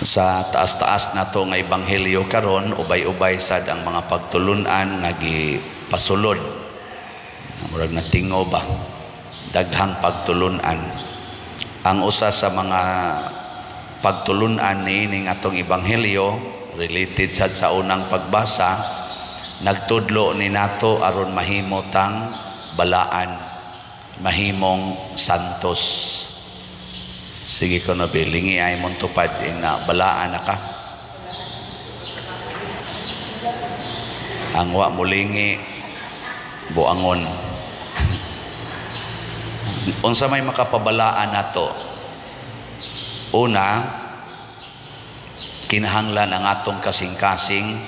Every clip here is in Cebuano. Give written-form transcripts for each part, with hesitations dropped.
Sa taas-taas nato nga ebanghelyo karon, ubay-ubay sad ang mga pagtulunan nga gipasulod. Murag natingo ba, daghang pagtulunan. Ang usa sa mga pagtulunan niining atong ebanghelyo, related sad sa unang pagbasa, nagtudlo ni nato aron mahimo tang balaan, mahimong santos. Sige ko na bilingi ay mong tupad na balaan na ka. Ang wa mulingi buangon. Unsa may makapabalaan nato? Una, kinahanglan ang atong kasing-kasing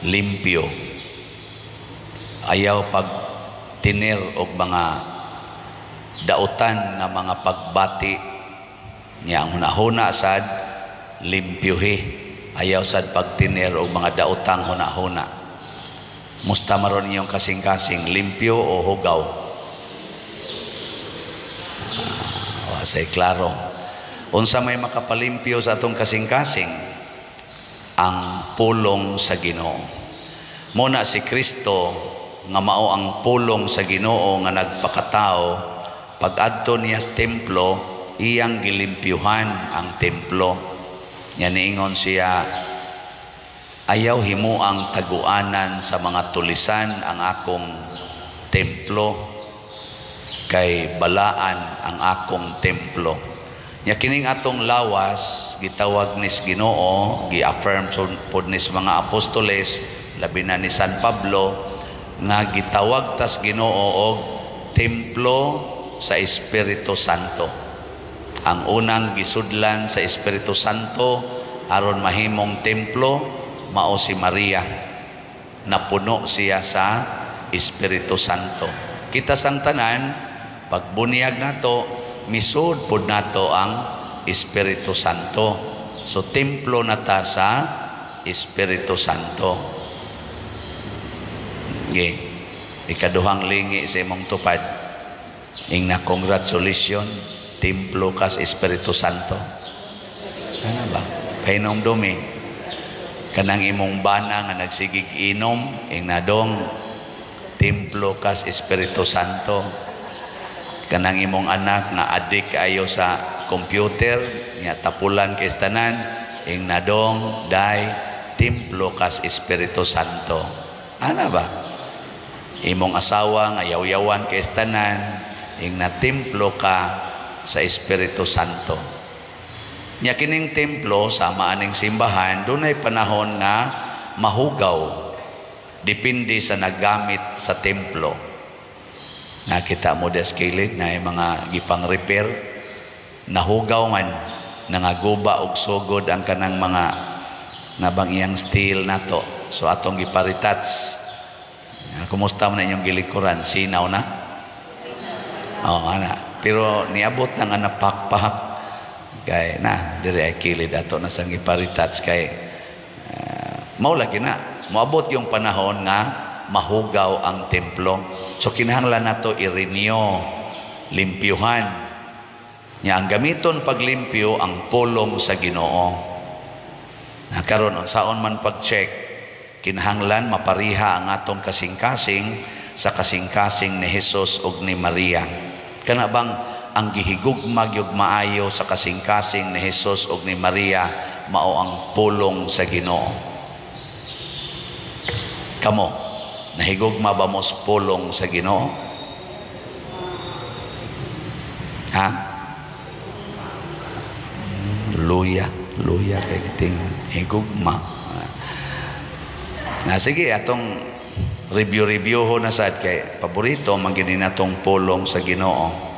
limpyo. Ayaw pag tinir og mga dautan nga mga pagbati niya. Ang hunahuna sad limpyuhi, ayaw sad pagtinir og mga daotang hunahuna. Musta maron iyong kasing-kasing, limpyo o hugaw? Say klaro. Unsa may makapalimpyo sa atong kasing-kasing? Ang pulong sa Ginoo. Muna si Kristo nga mao ang pulong sa Ginoo nga nagpakatao, pag-adto niya sa templo, iyang gilimpyuhan ang templo. Nya niingon siya, "Ayaw himuang taguanan sa mga tulisan ang akong templo, kay balaan ang akong templo." Nya kining atong lawas gitawag nis Ginoo, gi-affirm pod nis mga apostoles, labi na ni San Pablo, nga gitawag tas Ginoo og templo sa Espiritu Santo. Ang unang gisudlan sa Espiritu Santo aron mahimong templo mao si Maria. Napuno siya sa Espiritu Santo. Kita sang tanan, pagbunyag nato, misud pod nato ang Espiritu Santo. So templo na ta sa Espiritu Santo. Okay. Ikaduhang lingi sa imong tupad. Ing na congratulations, templo kas Espiritu Santo. Ano ba? Pahinomdumi. Kanang imong bana nga nagsigig inom, ing nadong templo kas Espiritu Santo. Kanang imong anak nga adik ayo sa computer, nya tapulan kay tanan, ing nadong day templo kas Espiritu Santo. Ana ba? Imong asawa nga yaw-yawan kay tanan, ing na templo ka sa Espiritu Santo. Nya kining templo sama aning simbahan, dunay panahon nga mahugaw, depende sa naggamit sa templo. Nakita mo des kilid na mga gipang repair, nahugaw man, nangaguba og sugod ang kanang mga nabang iyang steel nato. So atong giparetouch. Kumusta man inyong gilikuran? Sinaw na? Oh, ana. Pero niabot na nga napakpahak kay na diri ay kilid ato na sang giparetouch kay mao lagi na moabot yung panahon nga mahugaw ang templo. So kinahanglan nato i-renew, limpyuhan. Nya ang gamiton paglimpyo ang pulong sa Ginoo. Na karon unsaon man pag-check, kinahanglan mapariha ang atong kasing-kasing sa kasing-kasing ni Jesus ug ni Maria. Kana bang ang gihigugma gyud maayo sa kasing-kasing ni Jesus ug ni Maria mao ang pulong sa Ginoo? Kamo, nahigugma ba mo sa pulong sa Ginoo? Ha? Luya, luya kay ting higugma. Na sige, atong review-review ho na sad kay paborito man gini natong pulong sa Ginoo.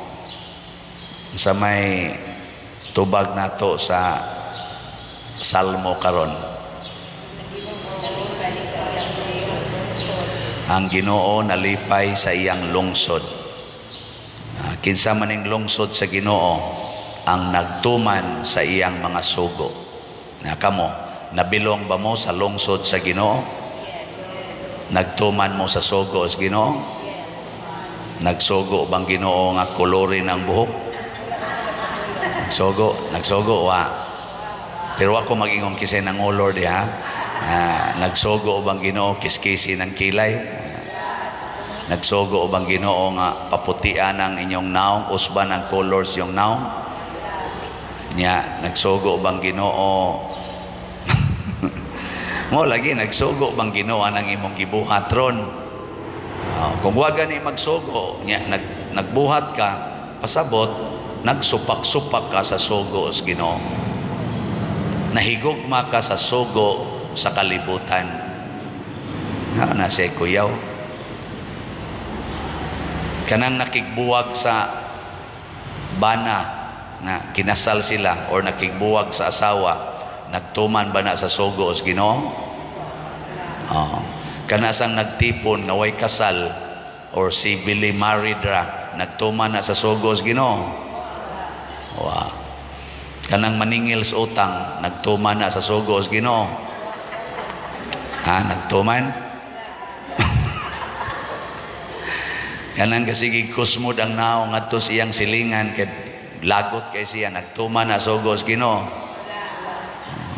Sa may tubag nato sa Salmo karon. Ang Ginoo nalipay sa iyang lungsod. Kinsa man ning lungsod sa Ginoo ang nagtuman sa iyang mga sugo. Na kamo, nabilong ba mo sa lungsod sa Ginoo? Nagtuman mo sa sugo sa Ginoo? Nagsugo bang Ginoo nga kolorin ang buhok? Nagsugo, nagsugo wa. Pero ako mag-ingon kisay nangolor diha. Nagsugo bang Ginoo kiskisi ng kilay? Nagsugo bang Ginoo nga paputian ang inyong naong, usban ang colors yung naong? Nya, nagsugo bang Ginoo mo lagi, nagsugo bang Ginoo ang imong gibuhat ron? Kung wa gani magsugo nya, nagbuhat ka, pasabot nagsupak-supak ka sa sugo sa Ginoo, nahigugma ka sa sugo sa kalibutan. Ha, na siya kuyaw kanang nakigbuwag sa bana nga kinasal sila or nakigbuwag sa asawa, nagtuman ba na sa sugo sa Ginoo? Oh. Kana sang nagtipon nga way kasal or civilly married ra, nagtuman na sa sugo sa Ginoo? Wa. Kanang maningil sa utang, nagtuman na sa sugo sa Ginoo? Ha, nagtuman? Kanang kasigig kusmod ang naong ngadto sa iyang silingan kay lagot kay siya, nagtuman na sugo sa Ginoo?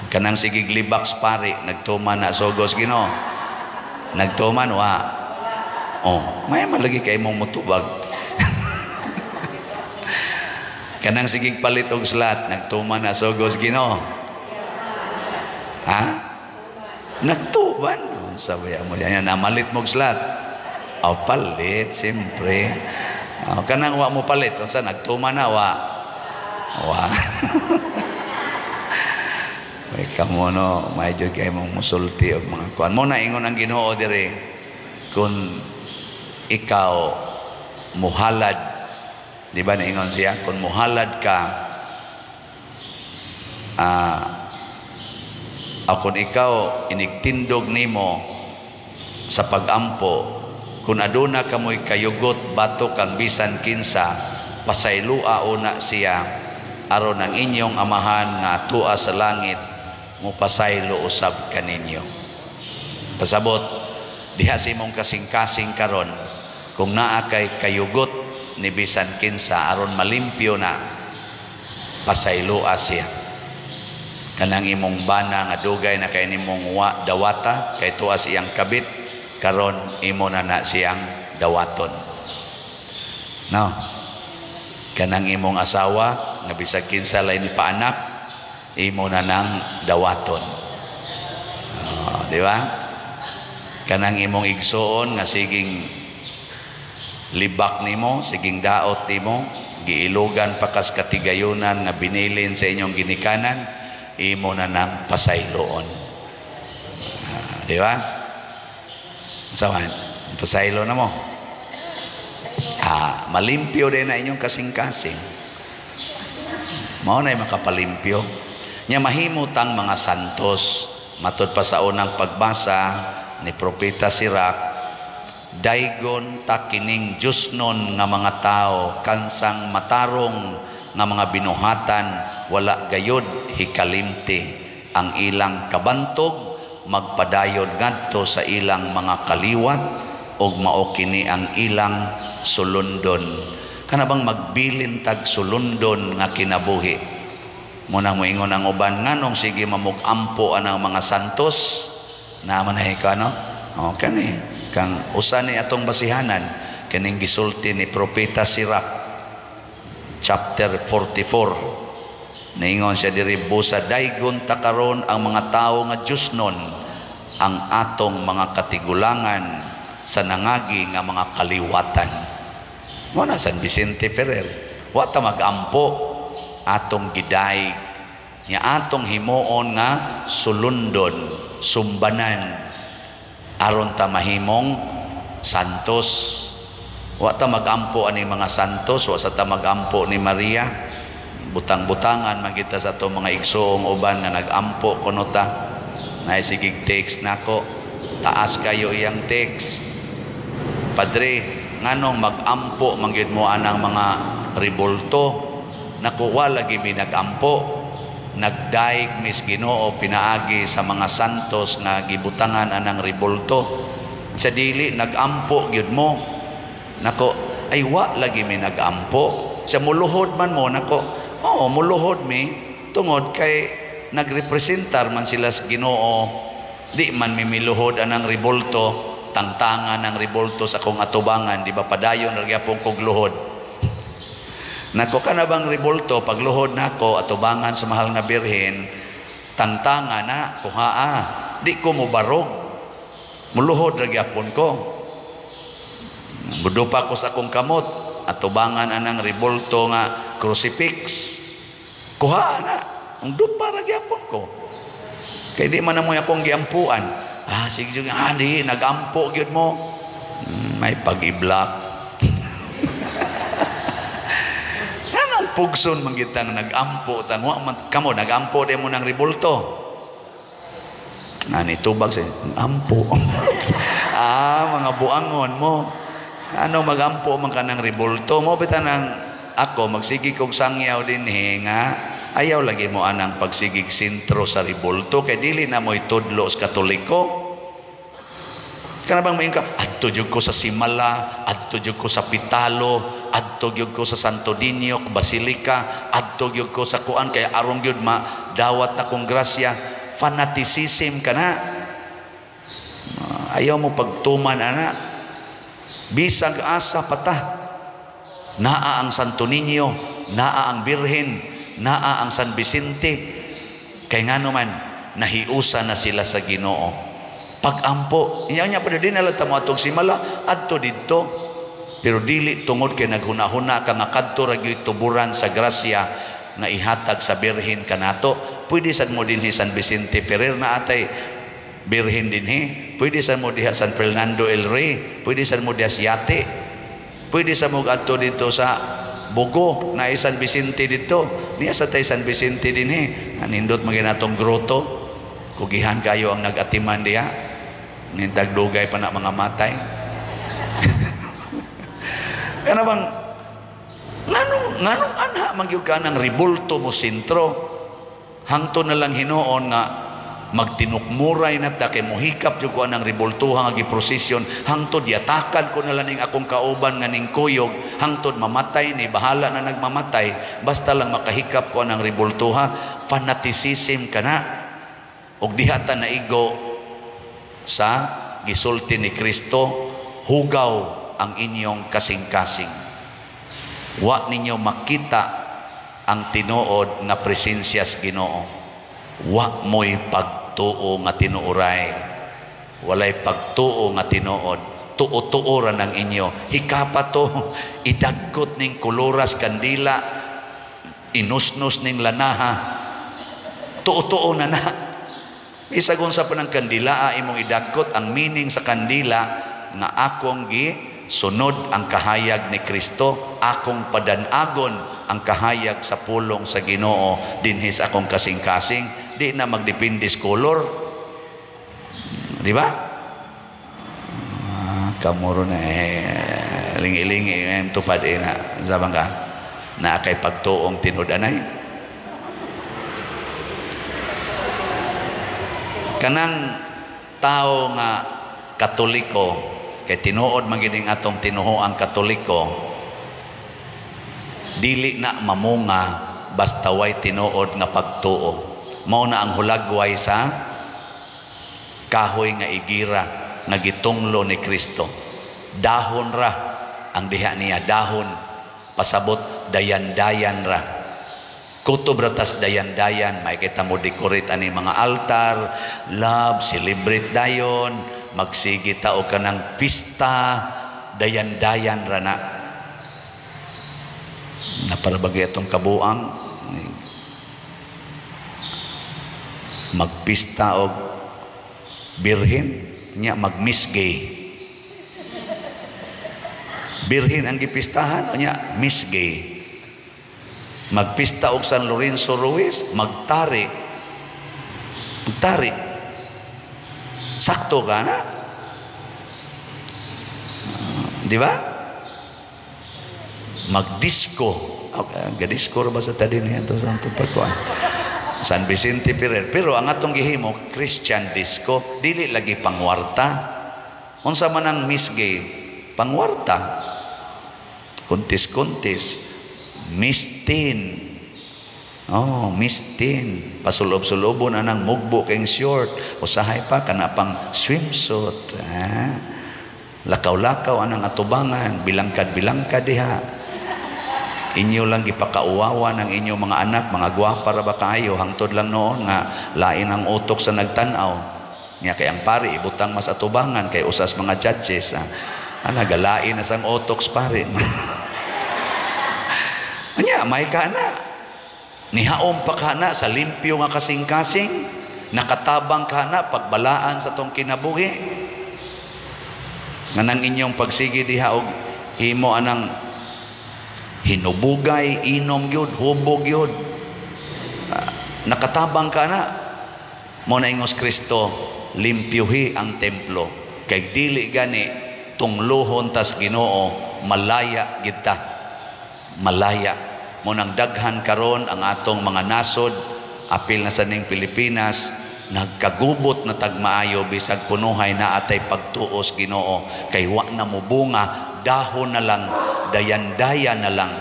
Kanang sigig libak sa pari, nagtuman na sugo sa Ginoo? Nagtuman wa? Oh, may malagi kay mong mutubag. Kanang sigig palit og slat, nagtuman na sugo sa Ginoo? Ha? Nagtuman. Sabi mo yan, namalit mog slat. Oh, palit, siyempre. Oh, kanang wa mo palit, unsa nagtuman na wa? Wa. May kamo no, may jud kay mong musulti og mga kuan. Mo na ingon ang Ginoo diri, kung ikaw muhalad, di ba naingon siya, kung muhalad ka, kung ikaw inigtindog nimo sa pagampo, kung aduna kamoy kayugot batok kang bisan kinsa, pasaylua una siya aron ang inyong amahan nga atua sa langit mupasaylo usab kaninyo. Pasabot diha sa imong kasing-kasing karon, kung naa kay kayugot ni bisan kinsa aron malimpyo na, pasaylua siya. Kanang imong bana nga dugay na kay nimong wa dawata kay tuas iyang kabit, karon imo na na siyang dawaton. No. Kanang imong asawa nga bisag kinsa lay ni paanak, imo na nang dawaton. Oh, di ba? Kanang imong igsuon nga siging libak nimo, siging daot nimo, giilugan pa kas katigayunan nga binilin sa inyong ginikanan, imo na nang pasayloon. Di ba? Sawan, pasaylo na mo. Malimpyo din na inyong kasing-kasing. Mao na'y makapalimpyo. Nya mahimutang mga santos. Matud pa sa unang pagbasa ni Propeta Sirach, daygon ta kining Diyosnon nga mga tao, kansang matarong nga mga binuhatan, wala gayod hikalimti ang ilang kabantog, magpadayon ngadto sa ilang mga kaliwat, ug mao kini ang ilang sulundon. Kana bang magbilin tag sulundon nga kinabuhi? Muna moingon ang uban, nganong sige mamug-ampo anang mga santos? Naman na ikaw, no? O, kani kang usa ni atong basihanan kining gisulti ni Propeta Sirach chapter 44. Niingon siya diri, busa daygon ta karon ang mga tawo nga Diyosnon ang atong mga katigulangan sa nangagi nga mga kaliwatan. Mo na San Vicente Ferrer, wa ta magampo, atong gidaig nya atong himuon nga sulundon, sumbanan, aron ta mahimong santos. Wa ta magampo ani mga santos, wa sa ta magampo ni Maria. Butang-butangan man kita sa atong mga igsoong uban nga nagampo kuno ta. Naay sigig text nako, taas kayo iyang text. Padre, nganong magampo man gyud mo anang mga rebulto? Naku, wala lagi mi nagampo. Nagdaig mis Ginoo pinaagi sa mga santos nga gibutangan anang rebulto. Sa dili nagampo gyud mo. Nako, ay wa lagi mi nagampo. Sa muluhod man mo nako. Oo, muluhod mi tungod kay nagrepresentar man sila sa Ginoo. Di man mimiluhod anang rebulto, tangtangan ang rebulto sa akong atubangan, di ba padayon ra gyapon kog luhod. Nako ka na bang rebulto pagluhod nako atubangan sa mahal nga Birhen, tangtanga na kuhaa, di ko mobarog. Muluhod ra gyapon ko. Mudupa ko sa akong kamot atubangan anang rebulto nga crucifix. Kuhaa na, ang dupa ra gyapon ko. Kay di man mo akong giampuan. Ah, sige, ah, di, nagampo gyud mo. May pag-i-block. Anong pugson man gitang nagampo tang wa man kamo nagampo di mo nang rebulto. Nani tubag sa ampo. Ah, mga buangon mo. Ano magampo man ka ng rebulto mo bitan ang ako magsigi kog sangyaw dinhi nga ayaw lagi mo anang pagsigig sentro sa rebulto kay dili na mo'y tudlo sa Katoliko. Kana bang moingon ka, adto jud ko sa Simala, adto jud ko sa Pitalo, adto jud ko sa Santo Niño Basilica, adto jud ko sa kuan kay aron gyud madawat na kong grasya. Fanaticism ka na. Ayaw mo pagtuman ana. Bisag asa pata. Naa ang Santo Niño, naa ang Birhen, naa ang San Vicente. Kay ngano man nahiusa na sila sa Ginoo. Pagampo, inya nya pa din nala tamo atong Simala, adto didto. Pero dili tungod kay naghuna-huna ka nga kadto ra gyud tuburan sa grasya nga ihatag sa Birhen kanato. Pwede sad mo dinhi San Vicente Ferrer na atay Birhen dinhi. Pwede sad mo diha San Fernando el Rey, pwede sad mo diha Siate. Pwede sa mo adto dito sa Bugo na San Vicente dito. Niya sa tay San Vicente dinhi. Anindot man ginatong grotto. Kugihan kayo ang nagatiman diha. Nintag dugay pa na mga matay. Kana bang nganong nganong anha magyud ka ng rebulto mo sentro, hangtod na lang hinuon nga magtinukmuray na ta kay mohikap jud ko anang rebultuha nga giprosesyon, hangtod yatakan ko na lang ning akong kauban nga ning kuyog, hangtod mamatay ni bahala na nagmamatay, basta lang makahikap ko anang rebultuha. Fanaticism kana. Og diha ta naigo sa gisulti ni Kristo, hugaw ang inyong kasing-kasing. Wa ninyo makita ang tinuod nga presensya sa Ginoo. Wa mo'y pagtuo nga tinuoray. Walay pagtuo nga tinuod. Tuo-tuo ra nang inyo. Hikapa to, idagkot ning koloras kandila, inusnos ning lanaha. Tuo-tuo na na. Bisagon sa panang kandila imong idagkot, ang meaning sa kandila nga akong gi sunod ang kahayag ni Kristo, akong padanagon ang kahayag sa pulong sa Ginoo dinhi sa akong kasing-kasing, di na magdepende sa color. Di ba? Ah, kamuro na eh lingi-lingi eh, tupad eh na sabang ka na kay pagtuong tinud-anay. Kanang tao nga Katoliko, kay tinuod man gid atong tinuhoang Katoliko, dili na mamunga basta way tinuod nga pagtuo. Mao na ang hulagway sa kahoy nga igira nga gitunglo ni Kristo. Dahon ra ang diha niya, dahon pasabot dayan-dayan ra. Kutob ratas dayan-dayan, makikita mo decorate ani mga altar, love, celebrate dayon, magsigi ta o kanang pista, dayan-dayan ra na. Naparabagay atong kabuang magpista og birhen, nya magmisgay. Birhen ang gipistahan, nya misgay. Magpista og San Lorenzo Ruiz, magtari. Magtari. Sakto ka na. Di ba? Magdisko. Okay, gadisko ra ba sa tadi niya to sa atong pagkuan? San Vicente Ferrer. Pero ang atong gihimo Christian disco, dili lagi pangwarta. Unsa man ang misgay? Pangwarta. Kuntis-kuntis. Mistin. Oh, mistin. Pasulob-sulobon anang mugbo kayong short. Usahay pa kana pang swimsuit. Ha? Lakaw-lakaw anang atubangan, bilangkad-bilangkad diha. Inyo lang gipakauwawan ang inyong mga anak, mga gwapa ra ba kaayo, hangtod lang noon nga lain ang utok sa nagtan-aw. Nya kay ang pari ibutang mas atubangan kay usas mga judges. Ha? Ana galain na sang utok sa pari. Anya may ka na. Nihaom pa ka na sa limpyo nga kasing-kasing, nakatabang ka na pagbalaan sa tong kinabuhi. Nga nang inyong pagsige diha og himo anang hinubugay, inom gyud, hubog gyud. Nakatabang ka na. Mo na ingos Kristo, limpyuhi ang templo. Kay dili gani tungluhon tas Ginoo, malaya kita. Malaya. Mo nang daghan karon ang atong mga nasod, apil na sa ning Pilipinas, nagkagubot na tagmaayo bisag kunuhay na atay pagtuos Ginoo, kay wa na mobunga, dahon na lang, dayan-daya na lang.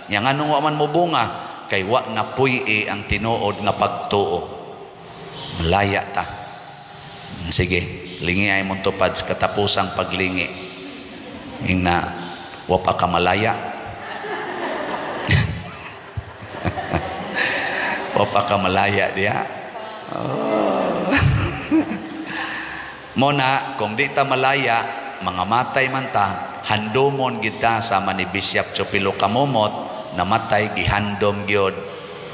Nya nganong wa man mobunga? Kay wa na puy-i ang tinuod nga pagtuo. Malaya ta. Sige, lingi ay mong tupad sa katapusang paglingi. Ingna, wa pa ka malaya. Wa pa ka malaya diha. Oh. Mona, kung di ta malaya, mga matay man ta, handomon kita sama ni Bishop Chopilo Kamomot, namatay gihandom gyud,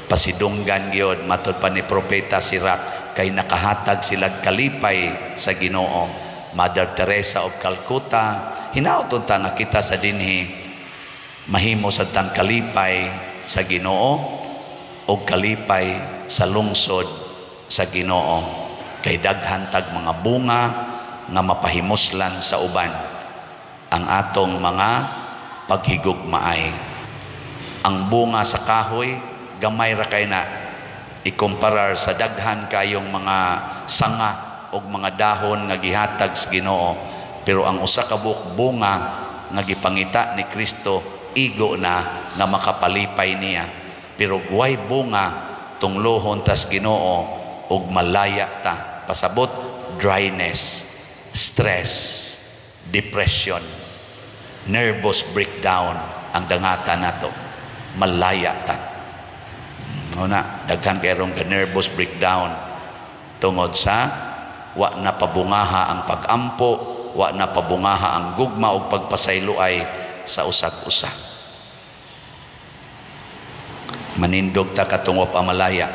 pasidunggan gyud, matod pa ni Propeta Sirach, kay nakahatag sila kalipay sa Ginoo. Mother Teresa of Calcutta, hinaot unta nga kita sa dinhi mahimo sad tang kalipay sa Ginoo og kalipay sa lungsod sa Ginoo, kay daghan tag mga bunga nga mapahimuslan sa uban ang atong mga paghigugmaay. Ang bunga sa kahoy gamay ra kay na ikumparar sa daghan kayong mga sanga og mga dahon nga gihatag sa Ginoo, pero ang usa ka buok bunga nga gipangita ni Kristo igo na nga makapalipay niya. Pero guway bunga tunglohon tas Ginoo og malaya ta. Pasabot, dryness, stress, depression, nervous breakdown ang dangata nato. Malaya ta. Una, daghan kay rong ka nervous breakdown tungod sa wa na pabungaha ang pag-ampo, wa na pabungaha ang gugma og pagpasayloay sa usag-usa. Manindog ta katong wa pa malaya.